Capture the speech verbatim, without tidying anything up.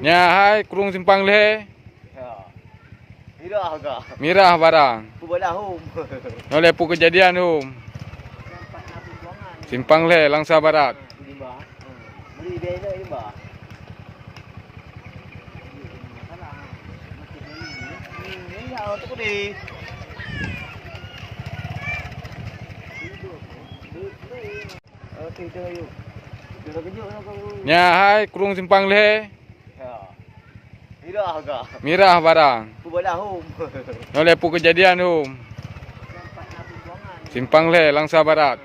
Nyan hai krueng simpang lhèe. Mirah barang. Nyoe lé peue keujadian hom. Simpang lhèe, Langsa Barat. Nyan hai krueng simpang lhèe. Mirah barang. Nyoe lé peue keujadian hom. Simpang lhèe, Langsa Barat.